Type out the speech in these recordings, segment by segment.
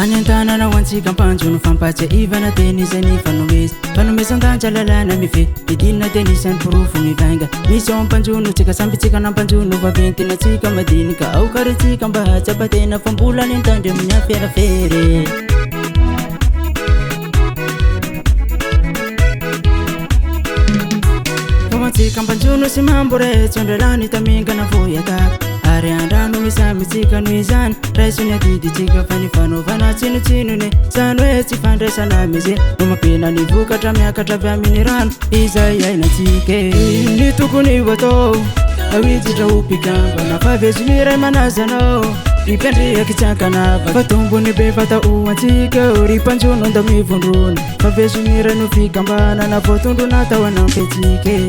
Fanentanana ho antsika mpanjono fampatsiahivana teny izay nifanomeza fanomezan-danja lalàna mifehy ny dina dia anisan'ny porofo mivainga misy ao ampanjono tsika samby tsika nampanjono vaventy na tsika madinika aoka ry tsika mba hahatsapa tena fa mbola ny antandremo ny aferafery. Fa ho antsika mpanjono sy mamboretso andralany tamingana voyataka ary andrano misy amintsika noho izany Raiso ny adidintsika fa ny fanaovana tsinontsinona e Zany hoe tsy fandraisana meze no mampihena ny vokatra miakatra avy amin'ny rano izay iainantsika e Ny tokony ho atao Hiditra ho mpikambana fa vezo ny ray manaja anao Ry mpiandriaky tsy ankanavaka fa tombony be vata ho antsika eo Ry mpanjono andao mivondrona fa vezo ny ray no fikambanana voatondro natao hanampy antsika e.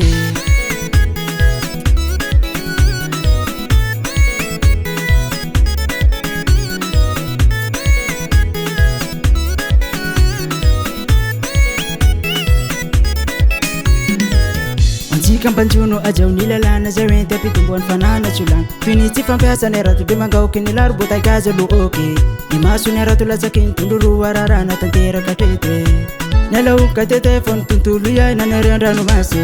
Antsika mpanjono ajao ny lalàna zay hoenty ampitomboan'ny fanana tsy olana toy ny tsy fampiasana harato be mangaoky ny laro botagazy aloha ok ny maso ny harato latsaky ny tondro roa rarana tanteraka hatreto e ny alaoka tete fo ny tontolo iainana ary an-dranomasy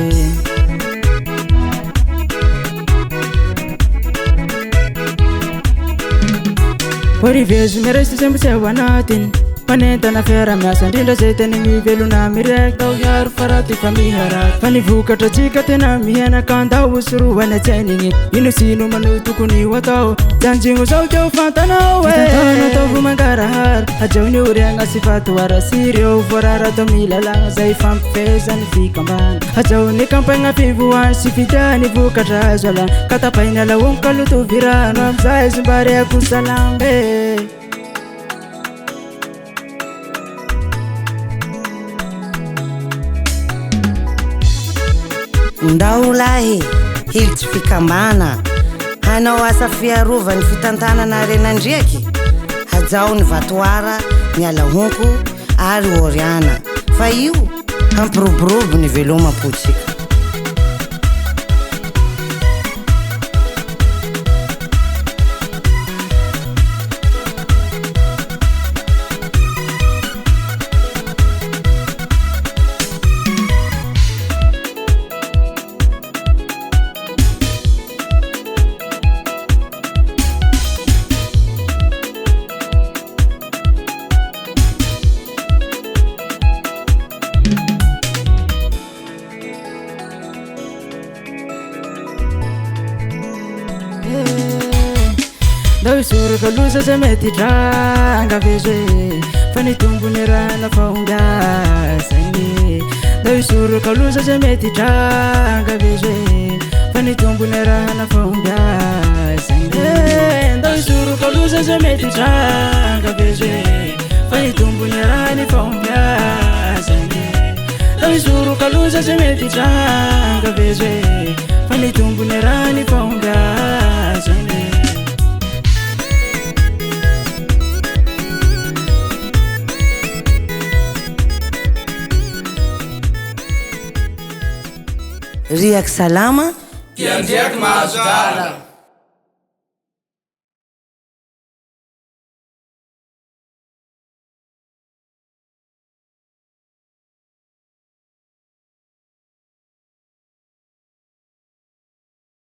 Orivezo miaraiso izay mbo tsy ao anatiny Manentana fiara-miasa indrindra izay tena mivelona mireka Tao hiaro fa raha toy fa miharatsy Fa ny vokatra antsika tena mihena ka andao hosorohana tsy hain'igny Ino sy ino ma no tokony ho atao Janjigno zao teo fantanao e Fitantana ataovy mangarahara Hajao ny oriagna sy fatoara sy ireo voarara atao milalagna Zay ifampifehezan'ny fikambana Hajao ny campagne fivoahana sy fidiany vokatra azo alana Ka tapahina laongo ka lotovy rano Amizay izy mba rehako salama e Ndao lahy hilitsy fikambana Hanao asa fiarovan'ny fitantanana haren'Andriaky Hajao ny vatoara, ny alahonko ary Oriana fa io hampiroborobo ny velomam-pontsika. Ndao hisoroka loza zay mety hitranga vezo e Fa ny tombony arahana fahombiazana Ndao hisoroka loza zay mety hitranga vezo e Fa ny tombony arahana fahombiazana Ndao hisoroka loza zay mety hitranga vezo e Fa ny tombony arahana fahombiazana Ndao hisoroka loza zay mety hitranga vezo e Fa ny tombony arahana fahombiazana Riaky salama. Mpiandriaky mahazo drala.